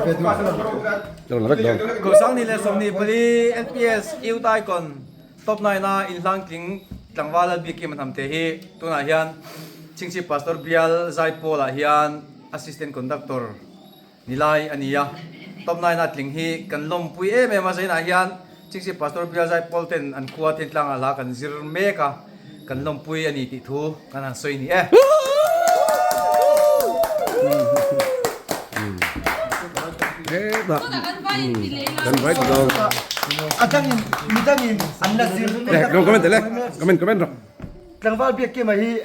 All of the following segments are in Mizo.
Kum 2024 LPS Youth Icon Top 9 a inhlangtling tlangval Lalbiakkim a hnamte hi tunah hian Chhingchhip Pastor Bial Zaipawl ah hian Assistant Conductor ni lai a ni a. Top 9 a tling hi kan lawmpui em em a, zainah hian Chhingchhip Pastor Bial Zaipawl ten an khua Thentlang ah hla kan zir mek a, kan lawmpui a ni tih thu kan han sawi ni e. Tlangval Biakkima hi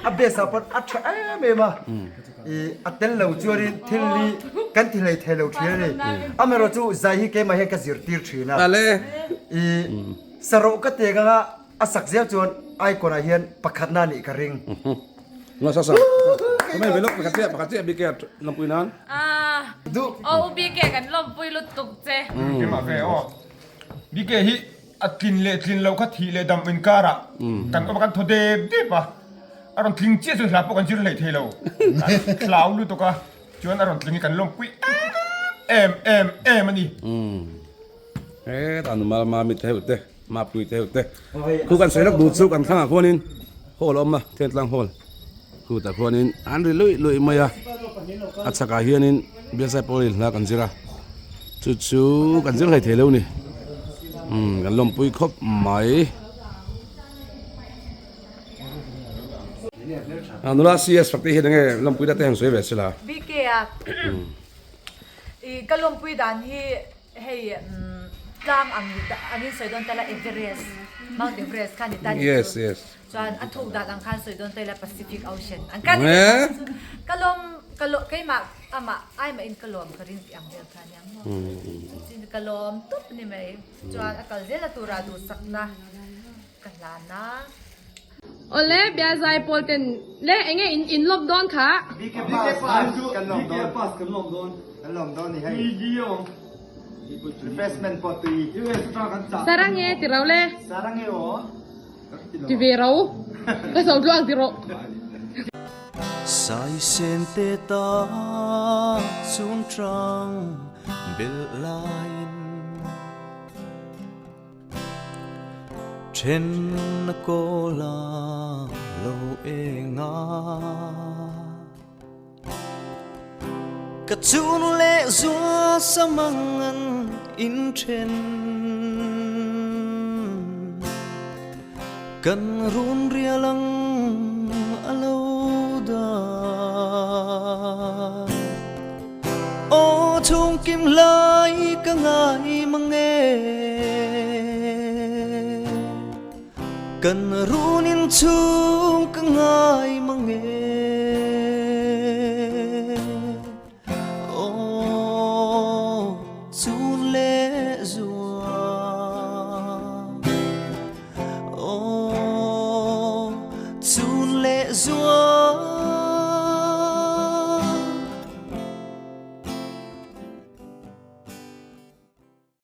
a best ah pawn a tha em em a, a tel lo chuanin thil hi kan ti hlei thei lo thin a ni. Amaherawh chu zai hi keimah hian ka zirtir thin a, sarawh ka tek anga A sak zel chuan icon ah hian pakhatna nih ka ring. Nga sa sa. Comment ve lawk pakhat chiah pakhat chiah BK lawmpui nan. Duh. Aw u BK kan lawmpui lutuk che. Keimah ve aw. BK hi a tlin leh tlin loh kha thih leh dam inkar ah kan awm a kan thaw dep dep a. A rawn tling chiah chuan hla pawh kan zir hlei thei lo. Kan hlau lutuk a. Chuan a rawn tling hi kan lawmpui em em em a ni. Hetah nu Mami te ho te, Mapui te ho te khu kan sawi lawk duh chu kan thlangah khuanin hall a awm a, Thentlang hall khutah khuanin an ri luih luih mai a, a chhakah hianin Bialsai Pawlin hla kan zir a, chu chu kan zir hlei thei lo ni, umm kan lawmpui khawp mai. Nula CS Fakte hian enge lawmpui na te han sawi ve sela. BK a i ka lawmpui dan hi Hei tlang ang angin sawi dawn ta la Everest, Mount Everest kha ni ta ni Yes, yes. Chuan a thuk dan ang khan sawi dawn ta ila Pacific Ocean ang kha ni ta chu ka lawm ka lawm keimah amah aimah in ka lawm ka ring tih ang vel kha nia maw chutin ka lawm tawp ni mai chuan a kal zel a turah duhsakna ka hlan a. Awle Biazai pawl ten le enge in in lawm dawn kha. BK pass kan lawm dawn. BK pass kan lawm dawn. Kan lawm dawn ni hei. Refreshment pawh tui. Sarang e ti ro le. Sarang e aw. Ti ve ro. Ka zo tluang ti rawh. Sai sen te ta chun tang bel laiin. Then a kawl a lo eng a. Ka chun leh zua samang an in then. Kan run rial ang a lo da. Aw chhung kim lai ka ngai mang e Kan run in chhung ka ngai mang e Aw chun leh zua Aw chun leh zua.